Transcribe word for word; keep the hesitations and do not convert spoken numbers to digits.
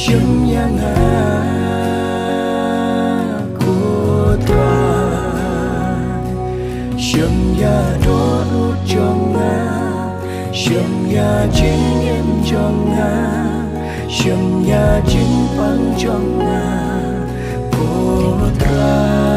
Shem ïa nga, ko Trai. Shem ïa dohnud jong nga. Shem ïa jingim jong nga. Shem ïa jingpang jong nga, ko Trai.